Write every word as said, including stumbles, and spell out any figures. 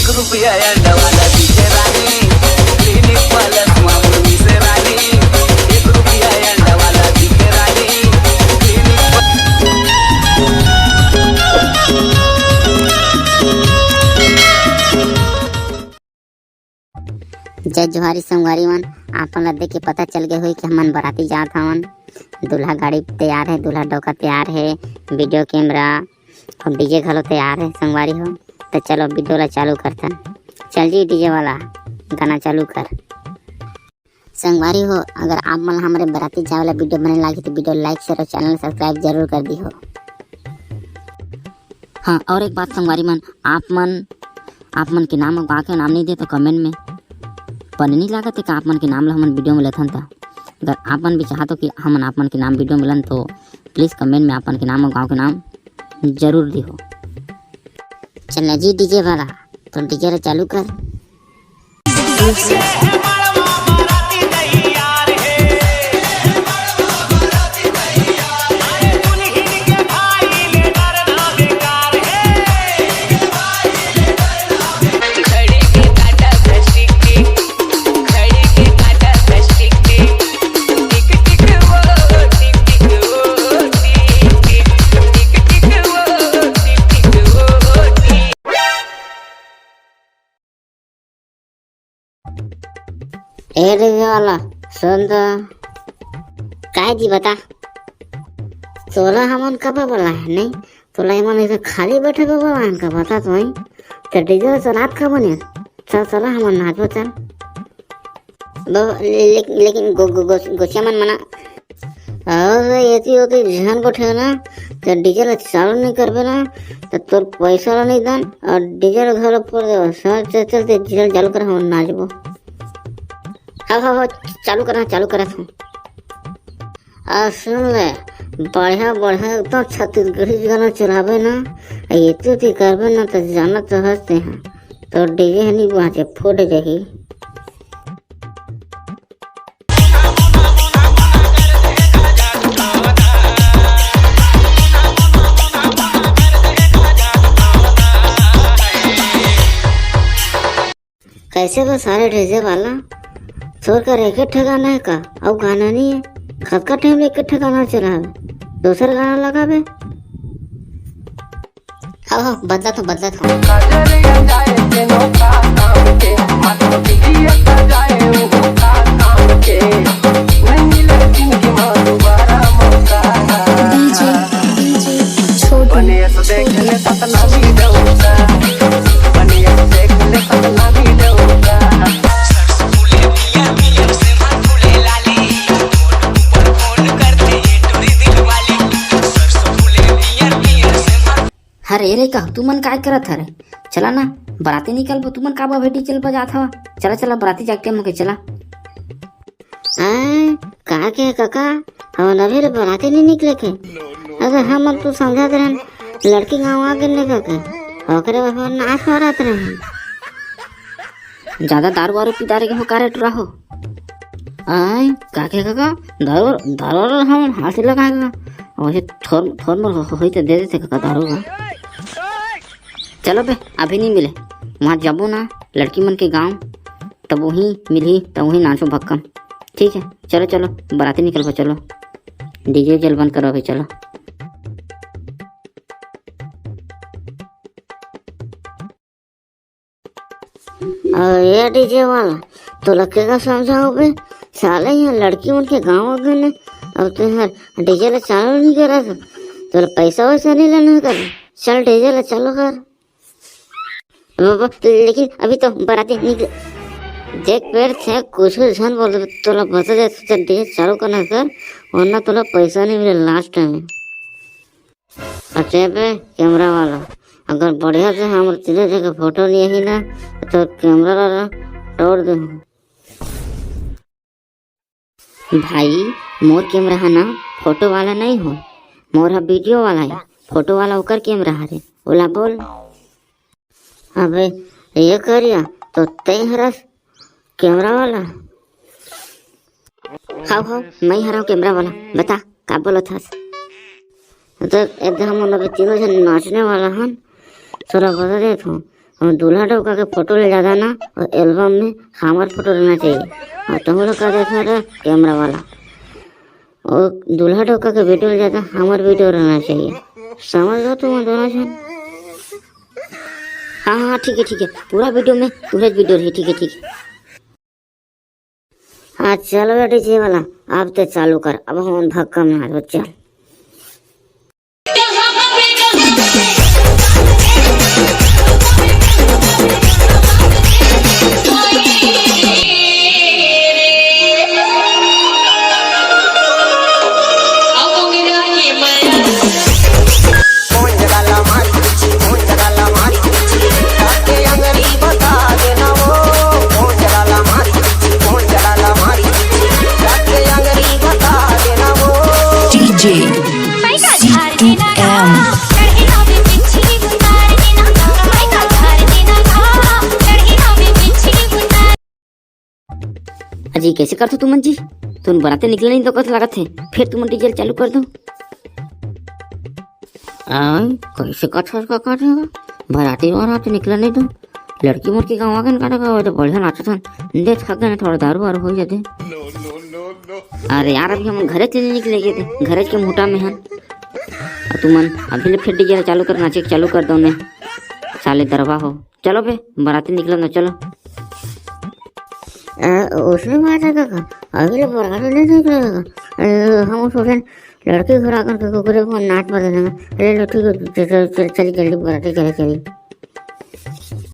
रुपया अंडा वाला दिखे रानी, क्लिनिक प्लस मामूली से रानी। एक रुपया अंडा वाला दिखे रानी, क्लिनिक प्लस। जय जोहारी संगवारी मन, आपन ला देख के पता चल गए होई कि हमन बराती जात हवन। दूल्हा गाड़ी तैयार है, दूल्हा डौका तैयार है, वीडियो कैमरा और डीजे घलो तैयार है संगवारी हो। तो चलो वीडियो ला चालू करथन। चल जी डीजे वाला गाना चालू कर। संगवारी हो, अगर आप मन ला हमरे बराती जाए वाला वीडियो बने लागी तो वीडियो लाइक, शेयर और चैनल सब्सक्राइब जरूर कर दी हो। हाँ, और एक बात संगवारी मन, आप मन, आप मन के नाम अउ गाँव के नाम नहीं दे तो कमेंट में। बने नहीं लागत है का आप मन के नाम ला हमन वीडियो में लेथन त? अगर आप मन भी चाहत हो कि हमन आप मन के नाम वीडियो में लन तो प्लीज कमेंट में आप मन के नाम अउ गाँव के नाम जरूर दी हो। चल ना जी डीजे वाला, तो डीजे ला चालू कर। ए डीजे वाला, सुन तो। काय जी बता? तोला हमन कब बोला है, नहीं? तोला हमन ऐसे खाली बैठे को बोला है का? बता तो, हैं? तो डीजे चलात का बने? चल, चला, हमन नाचबो, चल। दो, ले-, ले-, लेकिन गो-, गो-, गो-, गोसिया मन मना। और एती ओती झन बठे ना, तो डीजे ला चालू नहीं करबे ना, तो तोर पैसा ला नहीं दन, और डीजे ला घलो फोड़ देबो। चल, चल, चल, ते डीजे ला चालू कर, हम नाचबो। हाँ, हाँ, हाँ, चालू कर, हाँ, चालू कर, हाँ। आ, सुन ले, बढ़िया, बढ़िया, एकदम छत्तीसगढ़ी गाना चलाबे ना, एती ओती करबे ना, तो जाना तो हंसते हैं, तो डीजे नहीं बाजे, फूट जाही। कैसे बा सारे डीजे वाला? तोर कर एक ठे गाना है का? अउ गाना नहीं है? कतका टाइम एक ठे गाना चलावे? दूसर गाना लगावे। हाँ, हाँ, बदलत हूँ, बदलत हूँ। डीजे, डीजे, छोटू, छोटू। हरे रे, का तुमन काय करत हरे? चला ना, बराती निकलबो, तुमन का बा डीजे बजात हवा? चला, चला, बराती जाके मुके चला। आय, का के कका? हमन अभी ले बराती नहीं निकले के? अगर हमन तो समझत रहन, लड़की गाँव आ गे ने कके, ओकरे बाद हमन नाच मारत रहन। ज्यादा दारू वारू पी डारे के हो का रे टुरा हो? आय, का के कका? दारू, दारू वारू हमन हाथ से लगाएगा। वैसे थोर, थोर मोर हो, होई तो दे देते कका दारू का। चलो बे, अभी नहीं मिले, वहाँ जाबो ना लड़की मन के गाँव, तब वहीं मिलही, तब वहीं नाचो भक्कम। ठीक है, चलो चलो, बराती निकलबो, चलो। डीजे जल बंद करो अभी, चलो। अरे डीजे वाला, तोला के का समझाओ बे? साले यहाँ लड़की मन के गाँव आ गए ने, अब तू यहाँ डीजे ला चालू नहीं करा था, तोला पैसा वैसा नहीं लेना है कर, चल डीजे ला चालू कर। बाबा, लेकिन अभी तो बराती निकले। देख बेर थे कुछ झन बोल, तोला बता दे, चल डीजे चालू करना कर, वरना तोला पैसा नहीं मिले लास्ट टाइम। अरे बे कैमरा वाला, अगर बढ़िया से हमर तीनों जगह फोटो लिए ही ना, तो कैमरा वाला तोड़ दे। भाई, मोर कैमरा है ना फोटो वाला नहीं हो, मोर हा वीडियो वाला है। फोटो वाला ओकर कैमरा हरे, ओला बोल। अबे ये करिया, तो तै हरस कैमरा वाला? हाव हाव, मैं हरव कैमरा वाला। बता, का बोलत हस? तो एकदम हम लोग तीनों जन नाचने वाला हन। तोला बता देत हूँ, अउ दूल्हा डौका के फोटो ले जादा ना, अउ एल्बम में हमर फोटो रहना चाहिए। अउ तुहूँ लोग का देखना रहा कैमरा वाला, अउ दूल्हा डौका के वीडियो ले जादा हमर वीडियो रहना चाहिए। समझ लो तुम दोनों झन। हाँ हाँ, ठीक है ठीक है, पूरा वीडियो में तुहरे वीडियो रही। ठीक है ठीक है। हाँ चलो डीजे वाला, अब ते चालू कर, अब हम भक्कम मारबो, चल। DJ C two M। अजी, कैसे करथो तुमन जी? तुमन बराते निकले नहीं तो कस लागत है, फिर तुमन डीजे चालू कर दो। आ, कैसे कथस का कर देगा? बराती बरात निकले नहीं तो लड़की मुड़की गाँव आगे न काटेगा, वो तो बढ़िया नाचत हन। दे थक गए ना, थोड़ा दारू वारू हो जाते। अरे यार, अभी हम घरे से नहीं निकले गए थे, घरे के मुटा में हन। अउ तुमन अभी ले फिर डीजे चालू कर, नाचे के चालू कर दो ने, साले दरवा हो। चलो बे, बराती निकलन दो, चलो। ए, उसने मार देगा का? अभी ले बराती नहीं निकलेगा का? ए, हम सोचेन लड़की घर आकर के कुकुरे को नाच मार देना। ले लो, ठीक है, चल, चल, चल, चल, जल्दी बराती चले, चली।